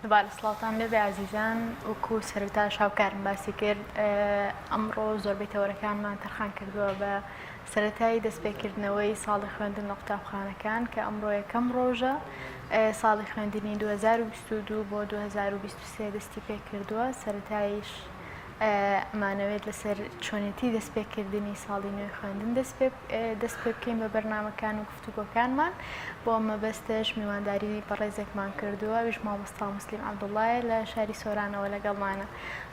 دوبارە سڵاوتان لێبێ ئازیزان، وەکو سەرەتاش هاوکارم باسی کرد ئەمڕۆ زۆربەی تەوەرەکانمان تەرخان کردووە بە سەرەتای دەستپێکردنەوەی ساڵی خوێندن لە قوتابخانەکان کە ئەمڕۆ یەکەم ڕۆژە ساڵی خوێندنی 2022 بۆ 2023 دەستی پێکردووە سەرەتایش ئەمانەوێت لەسەر چۆنێتی دەستپێکردنی ساڵی نوێی خوێندن دەست پێ بکەین بە بەرنامەکان و گفتوگۆکانمان بۆ ئەم مەبەستەش میوانداری بەڕێزێکمان کردووە ئەویش مامۆستا موسلیم عەبدوڵڵایە لە شاری سۆرانەوە لەگەڵمانە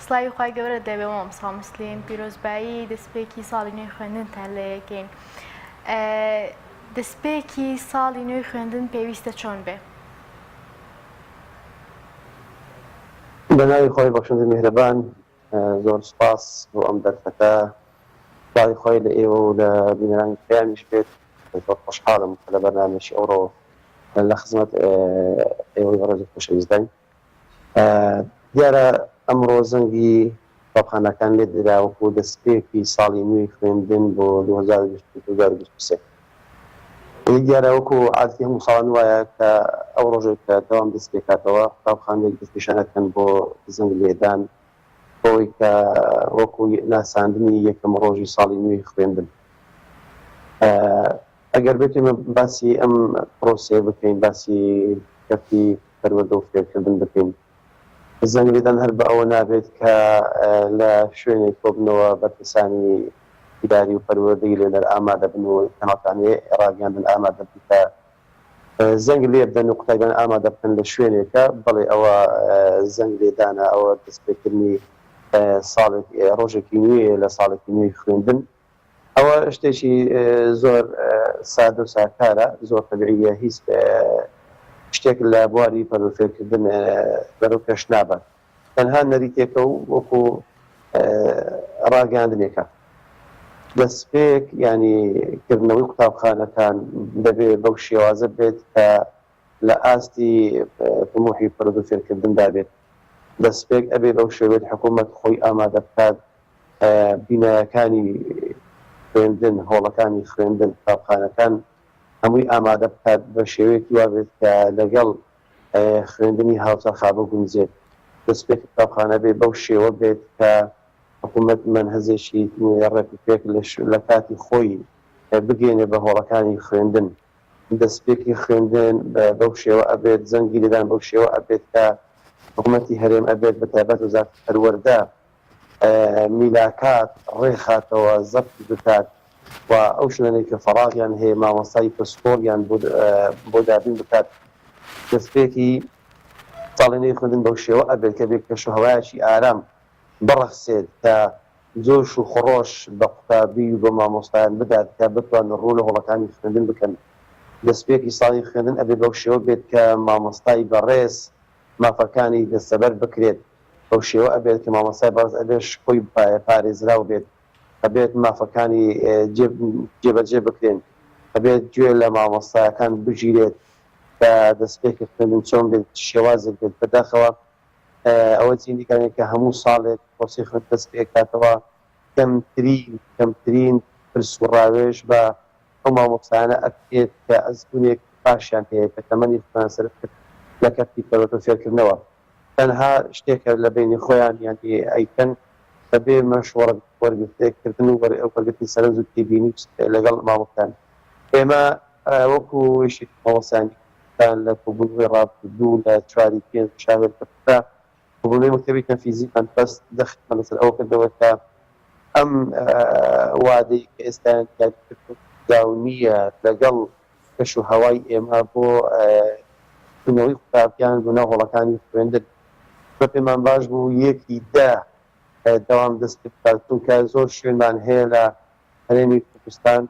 سڵاوی خوای گەورەت لێبێ مامۆستا موسلیم پیرۆزبایی دەستپێکی ساڵی نوێی خوێندنتان لێ یەکەین دەستپێکی ساڵی نوێی خوێندن پێویستە چۆن بێ؟ بە ناوی خوای بەخشندەی میهرەبان زۆر سوپاس بۆ ئەم دەرفەتە سڵاوی خوای لە ئێوە و لە بینەرانی پەیامیش بێت زۆر خۆشحاڵم کە لە بەرنامەیەکی ئەوڕۆ لە خزمەت ئێوەی بەڕێز و خۆشەویستداین دیارە ئەمڕۆ زەنگی قوتابخانەکان لێدرا وەکو دەستپێکی ساڵی نوێی خوێندن بۆ 2022 2023 دیارە وەکو عادەتی هەموو ساڵان وایە کە ئەو ڕۆژەی کە دەوام دەست پێکاتەوە قوتابخانەیەک دەستنیشان ئەکەن بۆ زەنگ لێدان بەوەی کە وەکو ناساندنی یەکەم ڕۆژی ساڵی نوێی خوێندن. ئەگەر بێت ئێمە باسی ئەم پرۆسەیە بکەین، باسی کەرتی پەروەردە و فێرکردن بکەین، زەنگ لێدان هەر بە ئەوە نابێت کە لە شوێنێک کۆبنەوە بەرپرسانی ئیداری و پەروەردەی لێنەر ئامادەبن و کەناڵەکانی ڕاگەیاندن ئامادەبن کە زەنگ لێبدەن و قوتابیان ئامادە بکەن لە شوێنێکە، بەڵێ ئەوە زەنگ لێدانە، ئەوە دەستپێکردنی ساڵێک ڕۆژێکی نوێیە لە ساڵێکی نوێی خوێندن، ئەوە شتێکی زۆر سادە و ساکارە، زۆر تەبیعییە، هیچ شتێک لە بواری پەروەردە فێرکردن بەرەو پێش نابات، تەنها نەریتێکە و وەکو ڕاگەیاندنێکە. دەستپێک یانی کردنەوەی قوتابخانەکان دەبێ بەو شێوازە بێت کە لە ئاستی تموحی پەروەردە فێرکردندا بێت. دەستپێک ئەبێ بەو شێوەیەت حکوومەت خۆی ئامادە بکات بینایەکانی خوێندن، هۆڵەکانی خوێندن، قوتابخانەکان هەمووی ئامادە بکات بە شێوەیەکی وا بێت کە لەگەڵ خوێندنی هاوچەرخا بگونجێت. دەستپێکی قوتابخانە بێ بەو شێوە بێت کە حکوومەت مەنهەجێکی ڕێکوپێک لە کاتی خۆی بگەیەنێ بە هۆڵەکانی خوێندن. دەستپێکی خوێندن بەو شێوە ئەبێت، زەنگی لێدان بەو شێوە ئەبێت کە حکوومەتی هەرێم ئەبێت بە تایبەت وەزارەتی پەروەردە میلاکات ڕێکخاتەوە، زەبتی بکات و ئەو شوێنانەی کە فەراغیان هەیە مامۆستای پسپۆڕیان بۆ دابین بکات. دەستپێکی ساڵی نوێی خوێندن بەو شێوە ئەبێت کە بێ کەشوهەوایەکی ئارام بڕەخسێت کە جۆش و خڕۆش بە قوتابی و بە مامۆستایان بدات کە بتوانن ڕوو لە هۆڵەکانی خوێندن بکەن. دەستپێکی ساڵی خوێندن ئەبێ بەو شێوە بێت کە مامۆستای بەڕێز مافەکانی دەستەبەر بکرێت، بەو شێوە ئەبێت کە مامۆستای بەڕێز ئەبێ شکۆی پارێزراو بێت، ئەبێت مافەکانی جێبەجێ بکرێن، ئەبێت گوێ لە مامۆستایەکان بگیرێت کە دەستپێکی خوێندن چۆن بێت، چ شێوازێک بێت، بەداخەوە ئەوە جێی نیگەرانیە کە هەموو ساڵێک پرۆسەی خوێندن دەست پێکاتەوە کەمترین کەمترین پرس و ڕاوێژ بە ئەو مامۆستایانە ئەکرێت کە ئەزموونێک باشیان هەیە کە تەمەنی خۆیان سەرف کرد لە کەرتی پەروەردە و فێرکردنەوە تەنها شتێکە لە بەینی خۆیان یانی ئەیکەن بەبێ مەشوەڕەت وەرگرتن و وەرگرتنی سەرنج و تێبینی لەگەڵ مامۆستایان ئێمە وەکو یەکێتی مامۆستایانی کوردستان لە کۆبوونەوەی ڕابردوو لە چواری پێنج شاوێر کە کۆبوونەوەی مەکتەبی تەنفیزیمان بەست جەختمان لەسەر ئەوە کردەوە کە ئەم وادەی کە ئێستایان دیاری کردووە گونجاو نییە لەگەڵ کەش و هەوای ئێمە بۆ چوونەوەی قوتابیان بۆ ناو هۆڵەکانی خوێندن. بە پێمان باش بوو یەکی دە دەوام دەست پێ بکات چونکە زۆر شوێنمان هەیە لە هەرێمی کوردستان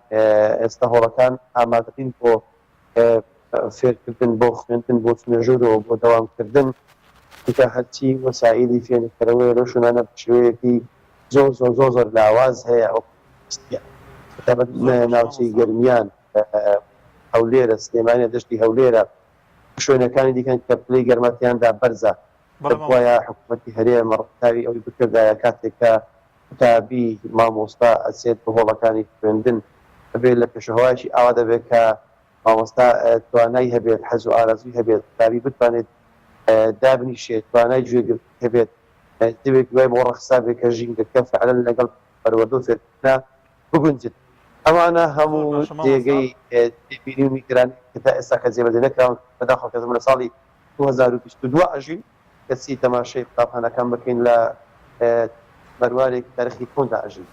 ئێستا هۆڵەکان ئامادە نین بۆ فێرکردن، بۆ خوێندن، بۆ چوونە ژوورەوە، بۆ دەوامکردن، چونکە هەرچی وەسائیلی فێنککەرەوەیە لەو شوێنانە بە شێوەیەکی زۆر زۆر زۆر زۆر لاواز هەیە ئەو پێویستییە بەتایبەت زۆر باشە ناوچەی مامۆستا. گەرمیان، هەولێرە، سلێمانیە، دەشتی هەولێرە و شوێنەکانی دیکەن کە پلەی گەرما تیاندا بەرزە. بەڵێ دەبوایە مامۆستا. حکوومەتی هەرێم ڕەچاوی ئەوەی بکردایە کاتێک کە قوتابی، مامۆستا ئەچێت بۆ هۆڵەکانی خوێندن ئەبێت لە کەشوهەوایەکی ئاوا دەبێت کە مامۆستا توانای هەبێت، حەز و ئارەزووی هەبێت، قوتابی بتوانێت دابنیشێت، توانای گوێگرتنی هەبێت، جەوێکی وای بۆ ڕەخسابێت کە ژینگەکە فعلەن لەگەڵ پەروەردە و فێرکردنا بگونجێت. ئەمانە زۆر هەموو باشە مامۆستا. جێگەی تێبینی و نیگەرانین کە تا ئێستا کە جێبەجێ نەکراون، بەداخەوە کە ئێمە لە ساڵی 2022 ئەژین، کەچی تەماشای قوتابخانەکان بکەین لە بەروارێکی تاریخی کۆندا ئەژین.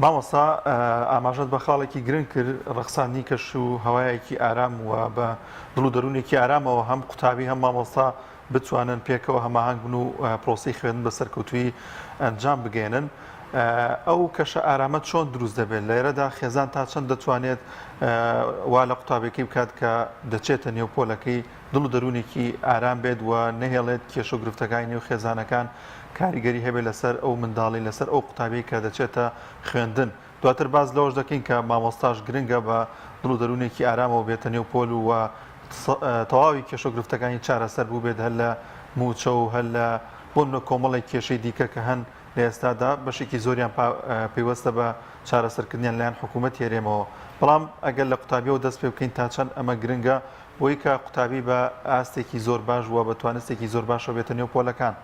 مامۆستا ئاماژەت بە خاڵێکی گرنگ کرد، ڕەخساندنی کەش و هەوایەکی ئارام و بە دڵ و دەروونێکی ئارامەوە هەم قوتابی هەم مامۆستا بتوانن پێکەوە هەماهەنگ بن و پرۆسەی خوێندن بە سەرکەوتوویی ئەنجام بگەیەنن. ئەو کەشە ئارامە چۆن دروست دەبێت؟ لێرەدا خێزان تا چەند دەتوانێت وا لە قوتابیەکەی بکات کە دەچێتە نێو پۆلەکەی دڵ و دەروونێکی ئارام بێت و نەهێڵێت کێشە و گرفتەکانی نێو خێزانەکان کاریگەری هەبێت لەسەر ئەو منداڵی لەسەر ئەو قوتابیەی کە دەچێتە خوێندن. دواتر باس لەوەش دەکەین کە مامۆستاش گرنگە بە دڵ و دەروونێکی ئارامەوە بێتە نێو پۆل و تەواوی کێشە و گرفتەکانی چارەسەر بووبێت هەر لە مووچە و هەر لە بۆ نمونە کۆمەڵێک کێشەی دیکە کە هەن لە ئێستادا بەشێکی زۆریان پەیوەستە بە چارەسەرکردنیان لایەن حکوومەتی هەرێمەوە بەڵام ئەگەر لە قوتابیەوە دەست پێ بکەین تا چەند ئەمە گرنگە بۆی کە قوتابی بە ئاستێکی زۆر باش و بە توانستێکی زۆر باشەوە بێتە نێو پۆلەکان.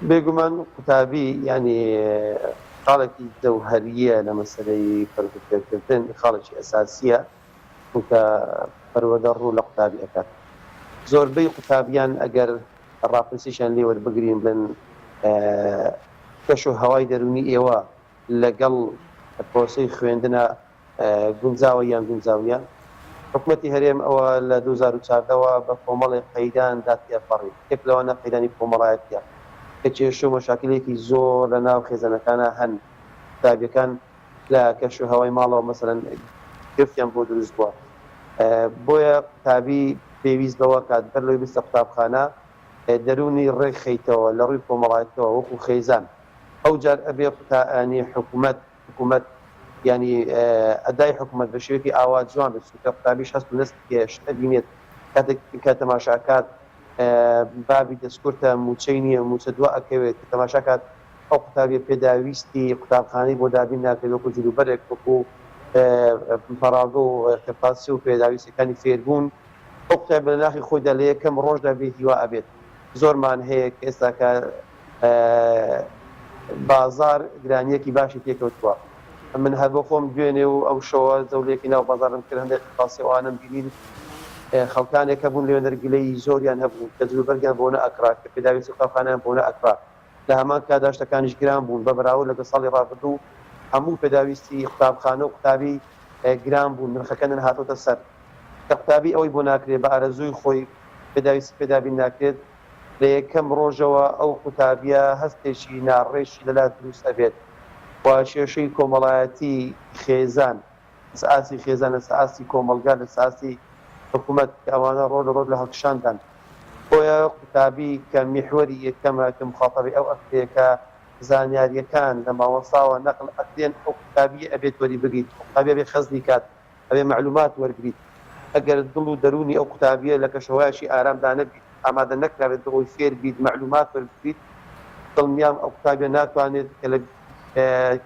بێگومان قوتابی یانی خاڵێکی جەوهەرییە لە مەسەلەی پەروەردە فێرکردن، خاڵێکی ئەساسییە، چونکە پەروەردە ڕوو لە قوتابی ئەکات. زۆربەی قوتابیان ئەگەر ڕاپرسیشیان لێ وەربگرین بڵێن کەش و هەوای دەروونی ئێوە لەگەڵ پرۆسەی خوێندنا گونجاوە یان گونجاو نیە؟ حکومەتی هەرێم ئەوە لە 2014 وە بە کۆمەڵێک قەیران دا تێپەڕی، یەک لەوانە قەیرانی کۆمەڵایەتیە کە کێشە و مەشاکیلێکی زۆر لە ناو خێزانەکانا هەن، قوتابیەکان لە کەش و هەوای ماڵەوە مەسەلەن گرفتیان بۆ دروست بووە، بۆیە قوتابی پێویست بەوە کات بەر لەوەی بچتە قوتابخانە دەروونی ڕێک خەیتەوە لە ڕووی کۆمەڵایەتیەوە وەکو خێزان ئەوجار ئەبێ قوتانی حکومەت حکومەت یانی ئەدای حکومەت بە شێوەیەکی ئاوا جوان بێت چونکە قوتابیش هەست و نەستی هەیە شت ئەبینێت کاتێک کە تەماشا ئەکات بابی دەستکورتە موچەی نییە موچە دوا ئەکەوێت کە تەماشا کات ئەو قوتابیە پێداویستی قوتابخانەی بۆ دابین ناکرێت وەکو جلوبەرێک وەکو پەڕاگە و قرتاسی و پێداویستەکانی فێربوون ئەو قوتابیە لە ناخی خۆیدا لە یەکەم ڕۆژدا بێ هیوا ئەبێت زۆرمان هەیە کە ئێستاکە بازاڕ گرانییەکی باشی تێکەوتووە. من هەر بۆ خۆم دوێنێ و ئەو شەوە جەولەیەکی ناو بازاڕم کرد، هەندێک قرتاسیە ئەوانەم بینین، خەڵکانێک هەبوون لەوێندەر گلەیی زۆریان هەبوو کە جلوبەرگیان بۆ نەئەکڕا، کە پێداویستی قوتابخانەیان بۆ نەئەکڕا. لە هەمان کاتدا شتەکانیش گران بوون، بە بەراورد لەگەڵ ساڵی ڕابردوو هەموو پێداویستی قوتابخانە و قوتابی گران بوون، نرخەکە نەهاتۆتە سەر. کە قوتابی ئەوەی بۆ ناکرێت بە ئارەزووی خۆی پێداویستی پێ دابین ناکرێت، لە یەکەم ڕۆژەوە ئەو قوتابیە هەستێکی ناڕێکی لەلا دروست ئەبێت و کێشەی کۆمەڵایەتی خێزان لەسەر ئاستی خێزان لەسەر ئاستی کۆمەڵگا لەسەر ئاستی حکومەت کە ئەوانە ڕۆژ لە ڕۆژ لە هەڵکشاندان بۆیە قوتابی کە میحوەری یەکەمە کە مخاتەبەی ئەو ئەکرێ کە زانیاریەکان لە مامۆستاوە نەقل ئەکرێن ئەو قوتابیە ئەبێت وەری بگریت ئەو قوتابیە ئەبێ خەزنی کات ئەبێ مەعلومات وەرگریت، ئەگەر دڵ و دەروونی ئەو قوتابییە لە کەشوهەوایەکی ئارامدا نەبیت، ئامادە نەکرابێت بۆ ئەوەی فێر بیت، مەعلومات وەربگریت، دڵنیام ئەو قوتابیە ناتوانێت کە لە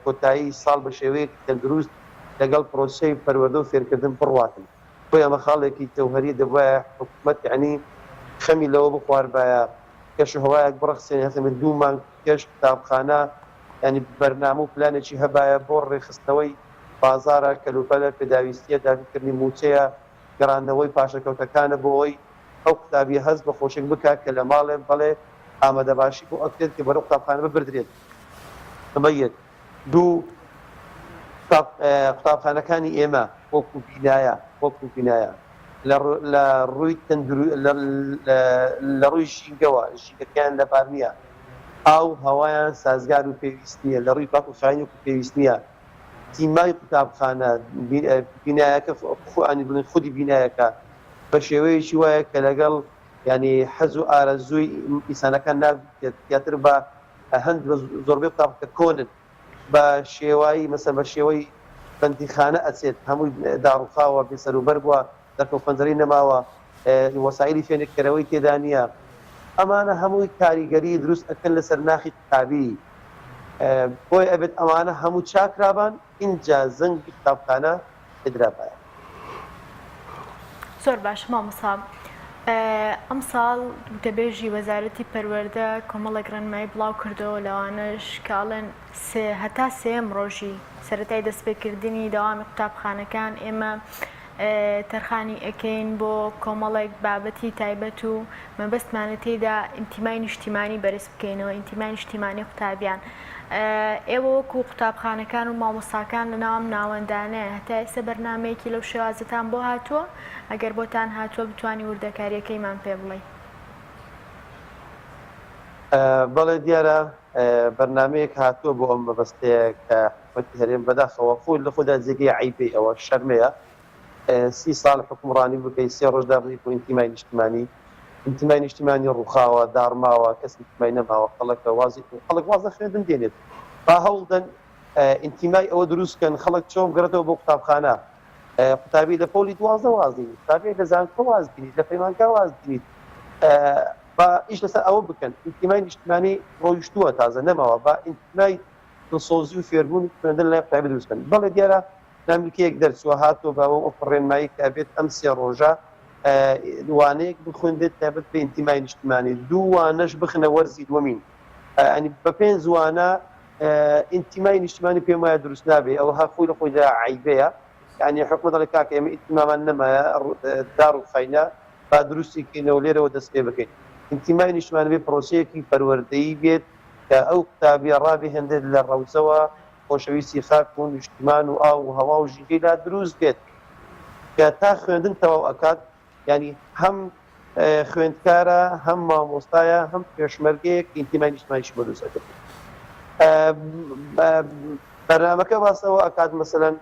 کۆتایی ساڵ بە شێوەیەکی تەندروست لەگەڵ پرۆسەی پەروەردە و فێرکردن بڕواتن. بۆیە ئەمە خاڵێکی جەوهەریە دەبوایە حکومەت یەعنی خەمی لەوە بخواردبایە کەشوهەوایەک بڕەخسێنێ هەستم دوو مانگ پێش قوتابخانە یانی بەرنامە و پلانێکی هەبایە بۆ ڕێکخستنەوەی بازاڕە، کەلوپەلە، پێداویستییە، دابینکردنی مووچەیە، گەڕاندنەوەی پاشەکەوتەکانە بۆ ئەوەی ئەو قوتابییە هەست بە خۆشییەک بکات کە لە ماڵێ بەڵێ ئامادەباشی بۆ ئەکرێت کە بەرەو قوتابخانە ببردرێت. ئەمە یەک. دوو، قوتابخانەکانی ئێمە وەکو بینایە، وەکو بینایە لە ڕووی تەندرو لە ڕووی ژینگەوە، ژینگەکەیان لەبار نییە، ئاو هەوایان سازگار و پێویست نییە، لە ڕووی پاک و خاوێنی وەکو پێویست نییە. سیمای قوتابخانە، بینایەکە یانی بڵێین خودی بینایەکە بە شێوەیەکی وایە کە لەگەڵ یانی حەز و ئارەزووی ئینسانەکان ناگونجێت، زیاتر بە هەند زۆربەی قوتابخانە کۆنن بە شێوایی مەسەلەن بە شێوەی بەندیخانە ئەچێت، هەمووی داڕوخاوە، بێسەروبەر بووە، دەرکە و پەنجەرەی نەماوە، وەسائیلی فێنککەرەوەی تێدا نییە. ئەمانە هەمووی کاریگەری دروست ئەکەن لەسەر ناخی قوتابی. بۆیە ئەبێت ئەمانە هەموو چاکرابان ئینجا زەنگی قوتابخانە لێدرابایە. زۆر باشە مامۆستا. ئەمساڵ وتەبێژی وەزارەتی پەروەردە کۆمەڵێک ڕێنمایی بڵاو کردەوە لەوانەش کە ئەڵێن سێ هەتا سێیەم ڕۆژی سەرەتای دەستپێکردنی دەوامی قوتابخانەکان ئێمە تەرخانی ئەکەین بۆ کۆمەڵێک بابەتی تایبەت و مەبەستمانە تێیدا ئینتیمای نیشتیمانی بەرز بکەینەوە ئینتیمای نیشتیمانی قوتابیان ئێوە وەکو قوتابخانەکان و مامۆستاکان لە ناو ئەم ناوەندانەیە هەتا ئێستا بەرنامەیەکی لەو شێوازەتان بۆ هاتووە؟ ئەگەر بۆتان هاتووە بتوانی وردەکاریەکەیمان پێ بڵێی. بەڵێ دیارە بەرنامەیەک هاتووە بۆ ئەم مەبەستەیە کە حکومەتی هەرێم بەداخەوە خۆی لە خۆدا جێگەی عەیبەی ئەوە شەرمەیە سی ساڵ حوکمڕانی بکەی سێ ڕۆژ دابنێی بۆ ئینتیمای نیشتمانی ئینتیمای نیشتمانی ڕووخاوە داڕماوە کەس ئینتیمای نەماوە خەڵکە وازی خەڵک واز لە خوێندن دێنێت با هەوڵدەن ئینتیمای ئەوە دروست کەن خەڵک چۆن بگەڕێتەوە بۆ قوتابخانە قوتابی لە پۆلی 12 واز دێنیت قوتابی لە زانکۆ واز دێنیت لە پەیمانگا واز دێنیت با ئیش لەسەر ئەوە بکەن ئینتیمای نیشتمانی ڕۆیشتووە تازە نەماوە با ئینتیمای دڵسۆزی و فێربوون و خوێندن لای قوتابی دروست کەن بەڵێ دیارە نامیلکەیەک دەرچووە هاتووە بە وەکو ڕێنمایی کە ئەبێت ئەم سێ ڕۆژە وانەیەک بخوێندرێت تایبەت بە ئینتیمای نیشتمانی دوو وانەش بخنە وەرزی دووەمین ئەنی بە پێنج وانە ئینتیمای نیشتمانی پێم وایە دروست نابێ ئەوە هەر خۆی لە خۆیدا عەیبەیە یعنی حکومەت دەڵێ کاکە ئێمە ئینتیمامان نەمایە داڕوخاینە با دروستی کەینەوە لێرەوە دەست پێ بکەین ئینتیمای نیشتمانی بێ پرۆسەیەکی پەروەردەیی بێت کە ئەو قوتابیە ڕابهێنرێت لە ڕەوزەوە خۆشەویستی خاک و نیشتمان و ئاو و هەوا و ژینگەی لا دروست بێت کە تا خوێندن تەواو ئەکات یانی هەم خوێندکارە هەم مامۆستایە هەم پێشمەرگەیەک ئینتیمای نیشتمانیشی بۆ دروست ئەکرد بەرنامەکە باس ئەوە ئەکات مەسەلەن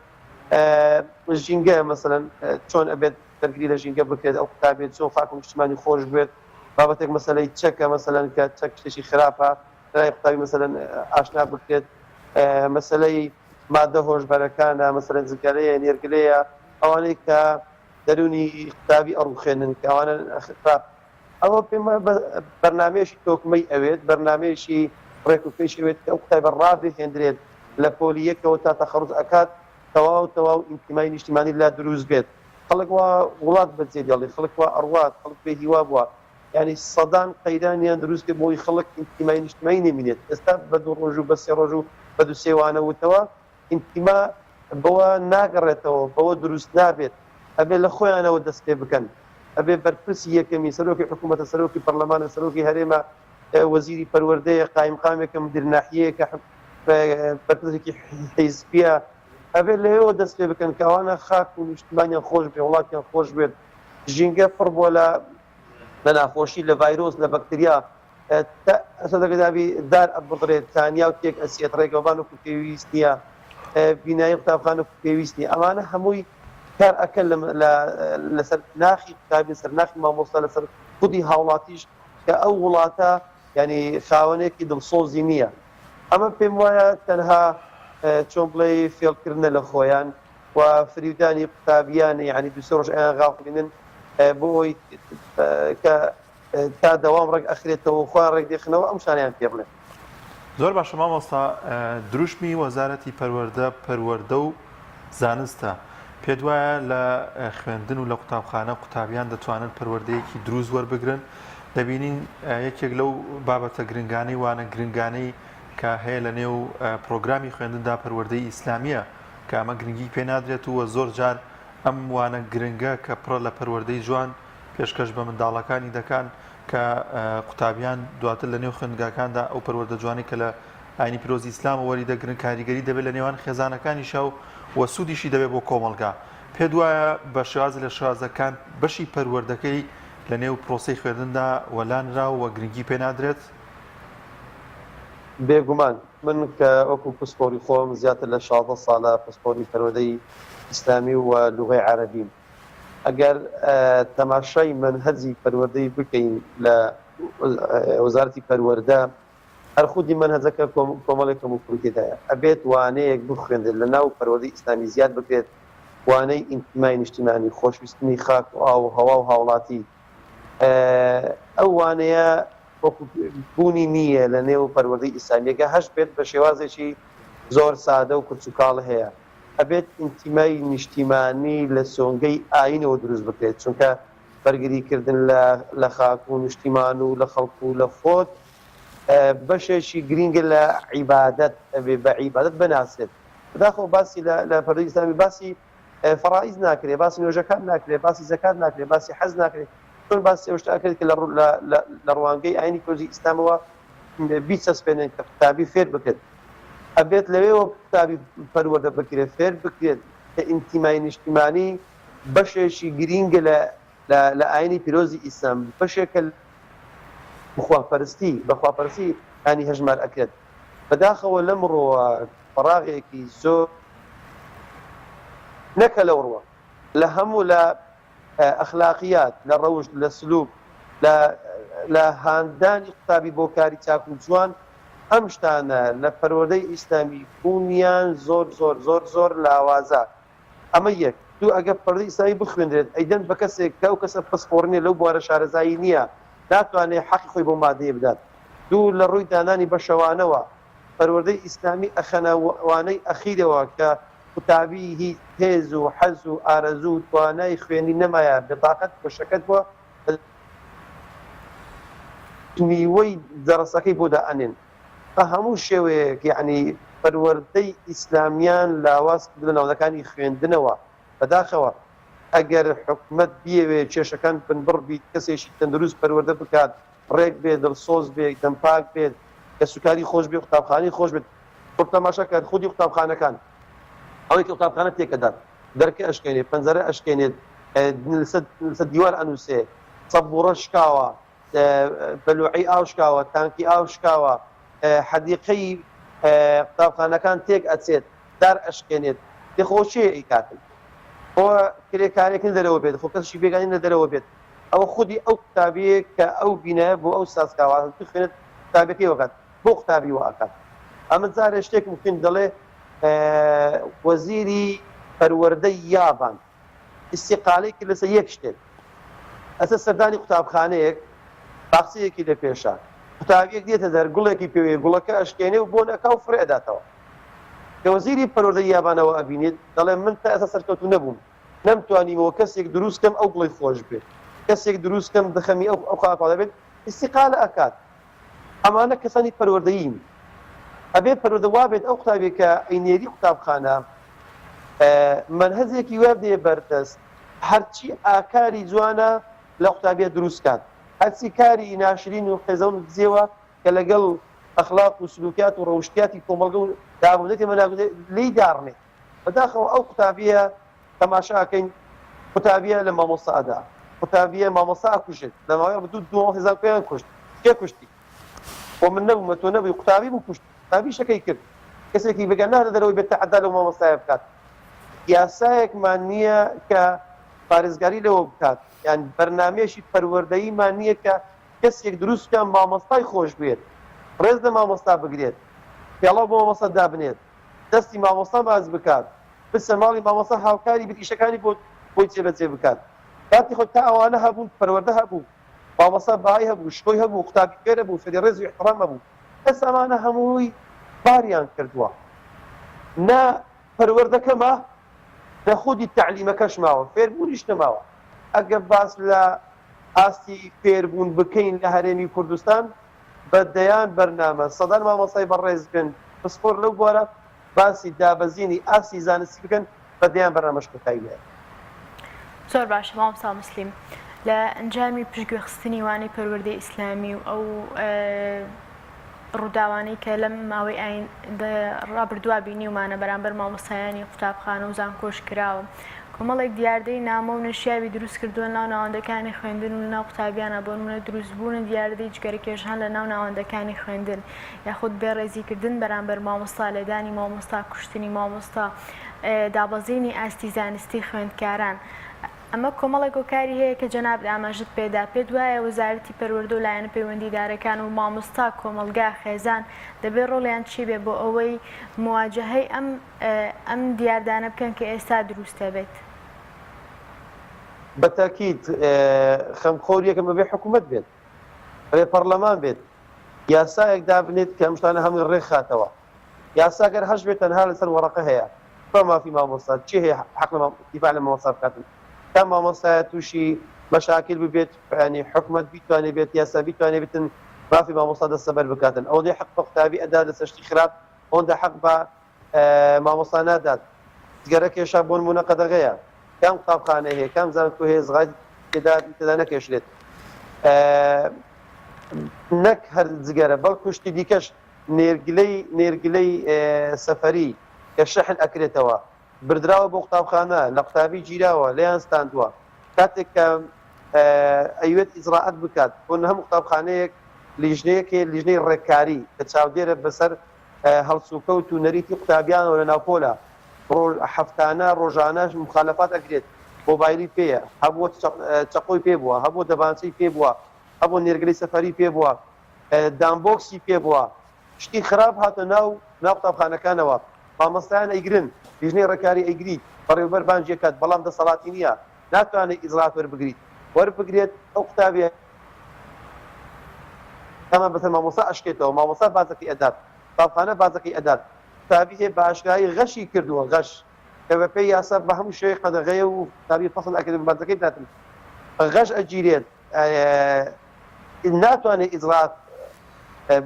ژینگە مەسەلەن چۆن ئەبێت بەرگری لە ژینگە بکرێت ئەو قوتابیە چۆن خاک و نیشتمانی خۆش بێت بابەتێک مەسەلەی چەکە مەسەلەن کە چەک شتێکی خراپە لای قوتابی مەسەلەن ئاشنا بکرێت مەسەلەی مادە هۆشبەرەکانە مەسەلەن جگەرەیە نێرگلەیە ئەوانەی کە دەروونی قوتابی ئەڕوخێنن کە ئەوانە خراپ ئەوە پێم وایە بەرنامەیەکی تۆکمەی ئەوێت بەرنامەیەکی ڕێک و پێکی ئەوێت کە ئەو قوتابیە ڕابهێندرێت لە پۆلی یەکەوە تا تەخەڕوج ئەکات تەواو تەواو ئینتیمای نیشتیمانی لا دروست بێت خەڵک وا وڵات بەجێ دێڵی خەڵک وا ئەڕوات خەڵک بێ هیوا بووە یانی سەدان قەیرانیان دروست کرد بۆی خەڵک ئینتیمای نیشتمانی نەمینێت ئێستا بە دوو ڕۆژ و بە سێ ڕۆژ و بە دوو سێ وانە وتەوە ئینتیما بەوە ناگەڕێتەوە بەوە دروست نابێت ئەبێ لە خۆیانەوە دەست پێ بکەن ئەبێ بەرپرسی یەکەمی سەرۆکی حکوومەتە سەرۆکی پەرلەمانە سەرۆکی هەرێمە وەزیری پەروەردەیە قایمقامێکە مدیر ناحیەیەکە بەرپرسێکی حیزبیە ئەبێ لەوێوە دەست پێ بکەن کە ئەوانە خاک و نیشتمانیان خۆش بێ وڵاتیان خۆش بێت ژینگە پڕ بووە لە لە ناخۆشی لە ڤایرۆس لە بەکتریا دابی دار ئەبڕدرێت کانیا و تێک ئەچێت ڕێگەوبان وەکو پێویست نییە بینایی قوتابخانە وەکو پێویست نییە ئەمانە هەمووی کار ئەکەن لەسەر ناخی قوتابی لەسەر ناخی مامۆستا لەسەر خودی هاوڵاتیش کە ئەو وڵاتە یعنی خاوەنێکی دڵسۆزی نییە ئەمە پێم وایە تەنها چۆن بڵێ فێڵکردنە لە خۆیان و فریودانی قوتابیان یعنی دوسێ ڕۆژ ئەیان غافلینن بۆ ئەوەی کە تا دەوام ڕێک ئەخرێتەوە و خۆیان ڕێک دێخنەوە ئەم شتانەیان پێ بڵێن. زۆر باشە مامۆستا دروشمی وەزارەتی پەروەردە پەروەردە و زانستە پێت وایە لە خوێندن و لە قوتابخانە قوتابیان دەتوانن پەروەردەیەکی دروست وەربگرن دەبینین یەکێک لەو بابەتە گرنگانەی وانە گرنگانەی کە هەیە لە نێو پرۆگرامی خوێندندا پەروەردەی ئیسلامیە کە ئەمە گرنگی پێ نادرێت و زۆر جار ئەم وانە گرنگە کە پڕە لە پەروەردەی جوان پێشکەش بە منداڵەکانی دەکان کە قوتابیان دواتر لە نێو خوێندگاکاندا ئەو پەروەردە جوانەی کە لە ئاینی پیرۆزی ئیسلامەوە وەری دەگرن کاریگەری دەبێت لە نێوان خێزانەکانیشا و و سوودیشی دەبێت بۆ کۆمەڵگا. پێت وایە بە شێوازی لە شێوازەکان بەشی پەروەردەکەی لە نێو پرۆسەی خوێندندا وەلا نراوە و گرنگی پێ نادرێت؟ بێگومان، من کە وەکو پسپۆری خۆم زیاتر لە 16 ساڵە پسپۆری پەروەردەی ئیسلامی و لوغەی عەرەبیم، ئەگەر تەماشای مەنهەجی پەروەردەی بکەین لە وەزارەتی پەروەردە هەر خودی مەنهەجەکە کۆمەڵێک کەموکوڕی تێدایە ئەبێت وانەیەک بخوێندرێت لە ناو پەروەردەی ئیسلامی زیاد بکرێت وانەی ئینتیمای نیشتیمانی خۆشویستنی خاک و ئاو و هەوا و هاوڵاتی ئەو وانەیە وەکو بوونی نییە لە نێو پەروەردەی ئیسلامیەکە هەش بێت بە شێوازێکی زۆر سادە و کورچ و کاڵ هەیە ئەبێت ئینتیمای نیشتیمانی لە سۆنگەی ئاینەوە دروست بکرێت چونکە. بەرگری کردن لە لە خاک و نیشتیمان و لە خەڵک و لە خۆت بەشێکی گرینگە لە عیبادەت ئەبێ بە عیبادەت بناسرێت بەداخەوە باسی لە لە پەروەردەی ئیسلامی باسی فەرائیز ناکرێ باسی نوێژەکان ناکرێ باسی زەکات ناکرێ باسی حەز ناکرێ چۆن باسی ئەو شتە ئەکرێت کە لە لە ڕوانگەی ئاینی پیرۆزی ئیسلامەوە بیچەسپێنن کە قوتابی فێر بکرێت ئەبێت لەوێوە قوتابی پەروەردە بکرێت فێر بکرێت کە ئینتیمای نیشتیمانی بەشێکی گرینگە لە لە لە ئاینی پیرۆزی ئیسلام بەشێکە لە خواپەرستی بە خواپەرستی یانی هەژمار ئەکرێت بەداخەوە لەمڕۆوە فەراغێکی زۆر نەکە لەو ڕووە لە هەموو لە ئەخلاقیات لە ڕەوشت لە سلوک لە لە هاندانی قوتابی بۆ کاری چاک و جوان ئەم شتانە لە پەروەردەی ئیسلامی بوونیان زۆر زۆر زۆر زۆر لاوازە ئەمە یەک. دوو ئەگەر پەروەردەی ئیسلامی بخوێندرێت ئەیدەن بە کەسێک کە ئەو کەسە پسپۆڕ نیە لەو بوارە شارەزایی نیە ناتوانێت حەقی خۆی بەو مادەیە بدات. دوو لە ڕووی دانانی بەشەوانەوە پەروەردەی ئیسلامی ئەخەنە وانەی ئەخیرەوە کە قوتابی هیچ هێز و حەز و ئارەزوو و توانای خوێندنی نەمایە بێتاقەت بووە شەکەت بووە نیوەی دەرسەکەی بۆ دائەنێن. بە هەموو شێوەیەک یەعنی پەروەردەی ئیسلامیان لاواز کردوە لە ناوەندەکانی خوێندنەوە بەداخەوە ئەگەر حکومەت بیەوێ کێشەکان بنبڕ بیت کەسێکی تەندروست پەروەردە بکات ڕێک بێت دڵسۆز بێت دەمپاک بێت کەسوکاری خۆش بێت قوتابخانەی خۆش بێت خۆ تەماشا کە خودی قوتابخانەکان ئەوەی کە قوتابخانە تێکەدات دەرکە ئەشکێنێت پەنجەرە ئەشکێنێت لەسەر دیوار ئەنووسێ سەبوڕە شکاوە بەلوعەی ئاو شکاوە، تانکی ئاو شکاوە، حەدیقەی قوتابخانەکان تێک ئەچێت، دار ئەشکێنێت، دێ خۆ کێ ئەیکاتن؟ خۆ کرێکارێک نە دەرەوە بێت، خۆ کەسێکی بێگانە نە دەرەوە بێت، ئەوە خودی ئەو قوتابییە کە ئەو بینایە بۆ ئەو ساز کراوە، بخوێنێت قوتابیەکەی وەکات، بۆ قوتابی وا ئەکات؟ ئەمن جارێ شتێکم خوێند دەڵێ وەزیری پەروەردەی یابان، ئیستیقالەی کرد لەسەر یەک شتێک ئەچێت سەردانی قوتابخانەیەک باخچەیەکی لە پێشە قوتابیەک دێتە دەر گوڵێکی پێوەیە گوڵەکە ئەشکێنێ و بۆن ئەکا و فڕێ ئەداتەوە کە وەزیری پەروەردەی یابانەوە ئەبینێت دەڵێ من تا ئێستا سەرکەوتوو نەبووم نەمتوانیوە کەسێک دروست کەم ئەو گوڵەی خۆش بێت کەسێک دروست کەم دخەمی ئەو ئەو خاکە بێت ئیستیقالە ئەکات ئەمانە کەسانی پەروەردەیین ئەبێ پەروەردە وابێت ئەو قوتابیە کە ئەینێری قوتابخانە مەنهەجێکی وا بدەیە بەردەست هەرچی ئاکاری جوانە لە قوتابیە دروست کات هەرچی کاری ناشرین و قێزەون و دزێوە کە لەگەڵ ئەخلاق و سلوکیات و ڕەوشتیاتی کۆمەڵگە و دابونەریتی ئێمە ناگونجێ لێی داڕنێت بەداخەوە ئەو قوتابیە تەماشا ئەکەین قوتابیە لە مامۆستا ئەدا قوتابیە مامۆستا ئەکوژێت لە ماوەی ڕابردوو دوو مامۆستای زانکۆیان کوشت کێ کوشتی خۆ من نەبوومە تۆ نەبووی قوتابی بوو کوشتی قوتابی شەکەی کرد کەسێکی بێگانە نەهاتە دەرەوەی بێت تەعەدا لەو مامۆستایە بکات یاسایەکمان نییە کە پارێزگاری لەوە بکات یان بەرنامەیەکی پەروەردەییمان نییە کە کەسێک دروست بکە مامۆستای خۆش بوێت ڕێز لە مامۆستا بگرێت پێڵاو بۆ مامۆستا دابنێت دەستی مامۆستا ماچ بکات بچتە ماڵی مامۆستا هاوکاری بیت ئیشەکانی بۆ بۆی جێبەجێ بکات کاتی خۆی تا ئەوانە هەبوون پەروەردە هەبوو مامۆستا بەهای هەبوو شکۆی هەبوو قوتابی فێر هەبوو فێری ڕێز و ئیحتڕام هەبوو ئێستا ئەمانە هەمووی باریان کردووە نە پەروەردەکە ما نە خودی تەعلیمەکەش ماوە فێربوونیش نەماوە ئەگەر باس لە ئاستی فێربوون بکەین لە هەرێمی کوردستان بە دەیان بەرنامە سەدان مامۆستای بەڕێز بن پسپۆر لەو بوارە باسی دابەزینی ئاستی زانستی بکەن بە دەیان بەرنامەش کۆتایی نایەت. زۆر باشە مامۆستا موسلیم لە ئەنجامی پشتگوێخستنی وانەی پەروەردەی ئیسلامی و ئەو ڕووداوانەی کە لەم ماوەی ڕابردووە بینیومانە بەرامبەر مامۆستایانی قوتابخانە و زانکۆش کراوە کۆمەڵێک دیاردەی نامۆ و نەشیاوی دروست کردووە لەناو ناوەندەکانی خوێندن و لەناو قوتابیانە بۆ نمونە دروستبوونی دیاردەی جگەرەکێشان لەناو ناوەندەکانی خوێندن یاخود بێڕێزیکردن بەرامبەر مامۆستا، لێدانی مامۆستا، کوشتنی مامۆستا، دابەزینی ئاستی زانستی خوێندکاران. ئەمە کۆمەڵێک هۆکاری هەیە کە جەنابت ئاماژەت پێدا، پێت وایە وەزارەتی پەروەردە و لایەنە پەیوەندیدارەکان و مامۆستا، کۆمەڵگا، خێزان دەبێ ڕۆڵیان چی بێ بۆ ئەوەی مواجەهەی ئەم ئەم دیاردانە بکەن کە ئێستا دروست دەبێت؟ بە تەئکید خەمخۆر یەکەم ئەبێ حکومەت بێت، ئەبێ پەڕلەمان بێت، یاسایەک دابنێت کە ئەم شتانە هەمووی ڕێکخاتەوە. یاسا گەر هەشبێت تەنها لەسەر وەڕەقە هەیە. کوا مافی مامۆستا؟ کێ هەیە حەق لە دیفاع لە مامۆستا بکاتن؟ کام مامۆستایە تووشی. مەشاکیل ببێت یانی حکومەت بیتوانێ بێت یاسا بیتوانێ بتن مافی مامۆستا دەستەبەر بکاتن ئەوەندەی حەق بە قوتابی ئەدات لەسەر شتی خراپ ئەوەندە حەق بە مامۆستا نادات جگەرە کێشان بۆ نمونە قەدەغەیە کام قوتابخانە هەیە کام زانکۆ هەیە زغای تێدا تێدا نەکێشرێت نەک هەر جگەرە بەڵکو شتی دیکەش نێرگلەی نێرگلەی سەفەری کە شەحن ئەکرێتەوە بردراوە بۆ قوتابخانە لە قوتابی گیراوە لێیان ستاندووە کاتێک کە ئەیوێت ئیجرائەت بکات بۆ هەموو قوتابخانەیەک لیژنەیەک هەیە لیژنەی ڕێککاری کە چاودێرە بەسەر هەڵسوکەوت و نەریتی قوتابیانەوە لە ناوپۆلە ڕۆژ هەفتانە ڕۆژانە مخالفات ئەگرێت مۆبایلی پێیە هەبووە چەقۆی پێ بووە هەبووە دەبانچەی پێ بووە هەبووە نێرگەلەی سەفەری پێ بووە دامبۆکسی پێ بووە شتی خراپ هاتە ناو ناو قوتابخانەکانەوە مامۆستایان ئەیگرن لیژنەی ڕێکاری ئەیگریت بەڕێوبەر بانگی ئەکات بەڵام دەسەڵاتی نییە ناتوانێت ئیجرائات وەربگریت وەربگرێت ئەو قوتابیە ئەمە بەسەر مامۆستا ئەشکێتەوە مامۆستا باجەکەی ئەدات قوتابخانە باجەکەی ئەدات قوتابی هەیە بە ئاشکرایی غەشی کردووە غەش کە بەپێی یاسا بە هەموو شێوەیەک قەدەغەیە و قوتابی فەسڵ ئەکرێت باجەکەی بداتن غەش ئەگیرێت ناتوانێت ئیجرائات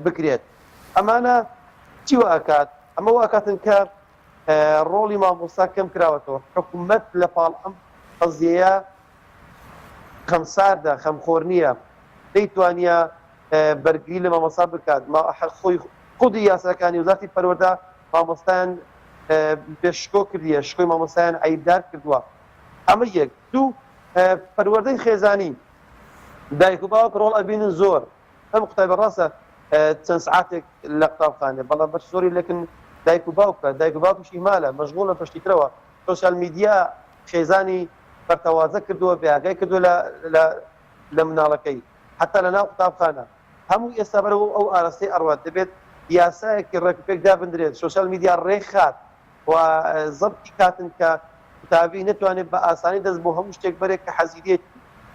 بکرێت ئەمانە چی وا ئەکات ئەمە وا ئەکاتن کە ڕۆڵی مامۆستا کەم کراوەتەوە حکومەت لە پاڵ ئەم قەزیەیە خەمساردە خەمخۆر نییە نەیتوانیە بەرگری لە مامۆستا بکات خۆی خودی یاساکانی وزارەتی پەروەردە مامۆستایان بێ شکۆ کردیە شکۆی مامۆستایان عەیبدار کردووە ئەمە یەک دوو پەروەردەی خێزانی دایک و باوک ڕۆڵ ئەبینن زۆر ئەم قوتابی ڕاستە چەند سعاتێک لە قوتابخانە بەڵام بەش زۆری لەکن دایک و باوکە دایک و باوکیش ئیهمالە مەشغوڵە بە شتی ترەوە سۆشیال میدیا خێزانی پەرتەوازە کردووە بێ ئاگای کردووە لە لە لە مناڵەکەی حتا لە ناو قوتابخانە هەموو ئێستا بەرەو ئەو ئاراستەی ئەڕوات دەبێت یاسایەکی ڕێک و پێک دابندرێت سۆشیال میدیا ڕێکخات و زەبتی کاتن کە قوتابی نەتوانێت بە ئاسانی دەست بۆ هەموو شتێک بەرێت کە حەزی لێیەتی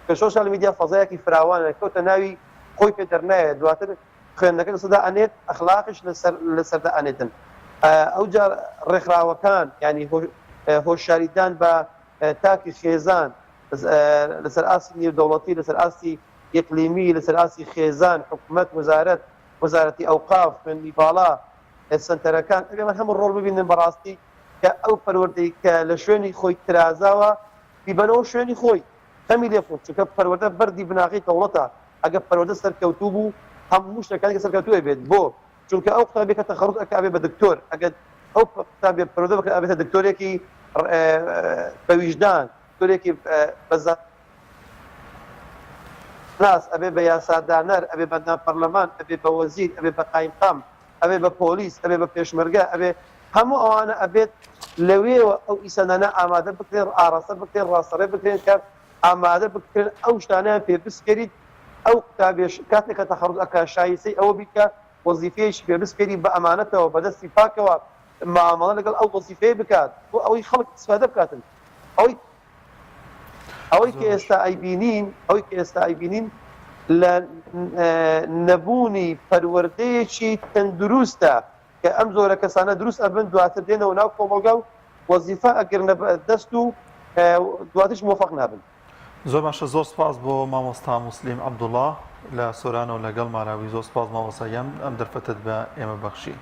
کە سۆشیال میدیا فەزایەکی فراوانە کەوتە ناوی خۆی پێ دەرنایەت دواتر خوێندنەکە لەسەردا ئەنێت ئەخلاقیش لەسەر لەسەردا ئەنێتن ئەوجا ڕێکخراوەکان یانی هۆشیاریدان بە تاکی خێزان لەسەر ئاستی نێودەوڵەتی لەسەر ئاستی ئیقلیمی لەسەر ئاستی خێزان حکومەت وەزارەت وەزارەتی ئەوقاف خوێندنی باڵا سەنتەرەکان ئەبێ ئەمان هەموو ڕۆڵ ببینن بەڕاستی کە ئەو پەروەردەی کە لە شوێنی خۆی ترازاوە بیبەنەوە شوێنی خۆی خەمی لێ بخۆن چونکە پەروەردە بەردی بناغەی دەوڵەتە ئەگەر پەروەردە سەرکەوتوو بوو هەموو شتەکانی کە سەرکەوتوو ئەبێت بۆ چونکە ئەو قوتابیە کە تەخەڕوج ئەکا ئەبێ بە دکتۆر ئەگەر ئەو قوتابیە پەروەردە بکرێ ئەبێتە دکتۆرێکی بە ویژدان دکتۆرێکی بە ناس ئەبێ بە یاسادانەر ئەبێ بە ئەندام پەرلەمان ئەبێ بە وەزیر ئەبێ بە قایمقام ئەبێ بە پۆلیس ئەبێ بە پێشمەرگە ئەبێ هەموو ئەوانە ئەبێت لەوێوە ئەو ئیسانانە ئامادە بکرێن ئاڕاستە بکرێن ڕاستەڕێ بکرێن کە ئامادە بکرێن ئەو شتانەیان پێ بسپێریت ئەو قوتابیەش کاتێک کە تەخەڕوج ئەکا شایستەی ئەوە بیت کە وەزیفەیەکی پێ بسپێری بە ئەمانەتەوە بە دەستی پاکەوە مامەڵە لەگەڵ ئەو وەزیفەیە بکات بۆ ئەوەی خەڵک ئیسفادە بکاتن ئەوەی ئەوەی کە ئێستا ئەیبینین ئەوەی کە ئێستا ئەیبینین لە نەبوونی پەروەردەیەکی تەندروستە کە ئەم جۆرە کەسانە دروست ئەبن دواتر دێنەوە ناو کۆمەڵگا و وەزیفە ئەگرنە دەست و دواتریش مۆفەق نابن. زۆر باشە زۆر سپاس بۆ مامۆستا موسلیم عەبدوڵا لە سۆرانەوە لەگەڵمانە بووی زۆر سپاس مامۆستا گیان ئەم دەرفەتەت بە ئێمە بەخشی.